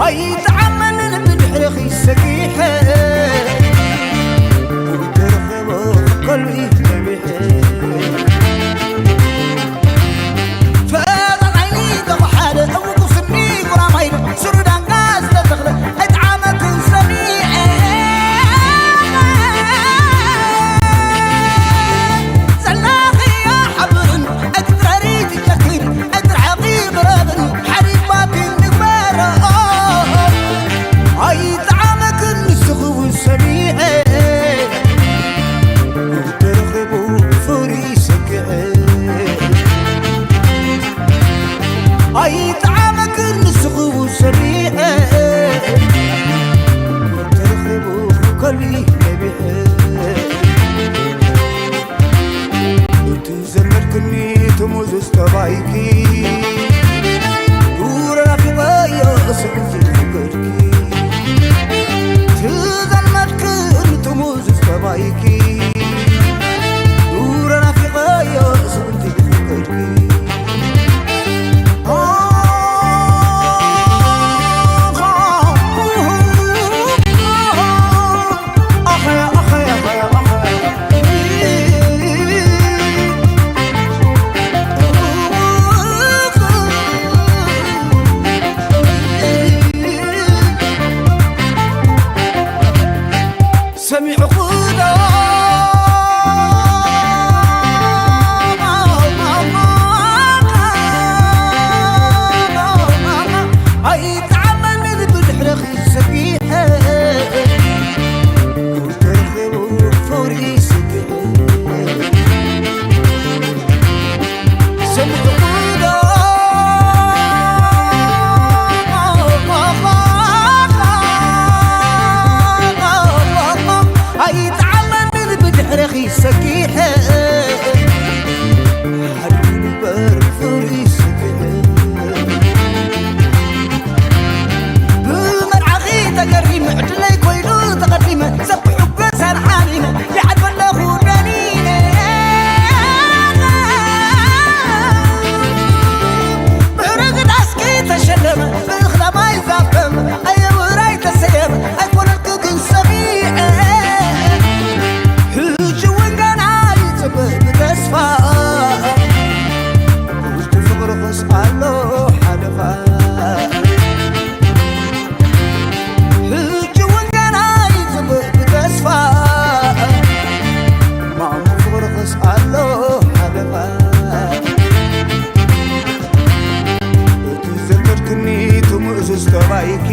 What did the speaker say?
ኣይጠዓመንን ብድሕርኺ ሰጊሐ፣ ብትርኽቦ ከልቢ ነቢሐ። ፈጣን ዓይኒ ተጓሓለ፣ እውቁ ስኒ ጉራማይለ፣ ሱር ዳንጋ ዝተተኽለ፣ ኣይጠዓመክን ሰሚዐ። ዘላኽያ ሓብርን፣ ኣይትትረሪ ትጨክን፣ ኣይትርሓቒ ቅረብን፣ ሓሪባቲ ንግበሮ። ኣይጠዓመክን ንስኺ እውን ሰሚዐ፣ ተረኺቡ ፍቕሪ ሰኪዐ። ኣይጠዓመክን ንስኺ እውን ሰሚዐ፣ ተረኺቡ ከልቢ ነቢዐ። እቲ ዘልመድክኒ ትሙዙዝ ጠባይኪ፣ ዱረ ናፊቐዮ ስእንቲ ፍቅርኪ። እቲ ዘልመድክኒ ትሙዙዝ ጠባይኪ፣ ዱረ ናፊቐዮ ስእንቲ ፍቅርኪ። ሰሚዕኹ ዶ? ኣይጠዓመንን ብድሕረኺ ሰጊሐ፣ ተረኺቡ ፍቕሪ ስግሐ። ሰሚዕኹ ዶ? ኣይጠዓመንን ብድሕረኺ ሰጊሐ፣ ሓዲጉ ንበር ፍቕሪ ስግሐ። ብመርዓኺ ተገሪመ፣ ዕድለይ ኮይኑ ተቐዲመ፣ ሰብ ክሕጎስ ኣንሓሚመ፣ ይዓድበለኹ ደኒነ። ብርግድ ኣስኪ ተሸለመ፣ ብእኽለ ማይ ዛፈመ፣ ኣየ ውራይ ተሰየመ፣ ኣይኮነልኩ ግን ሰሚዐ። ሕጂ እውን ገና ይጽበ ብተስፋ፣ ውሽጢ ፍቕርኽስ ኣሎ ሓለፋ። ሕጂ እውን ገና ይጽበ ብተስፋ፣ ማዕሙቕ ፍቕርኽስ ኣሎ ሓለፋ። እቲ ዘልመድክኒ ትምእዙዝ ጠባይኪ፣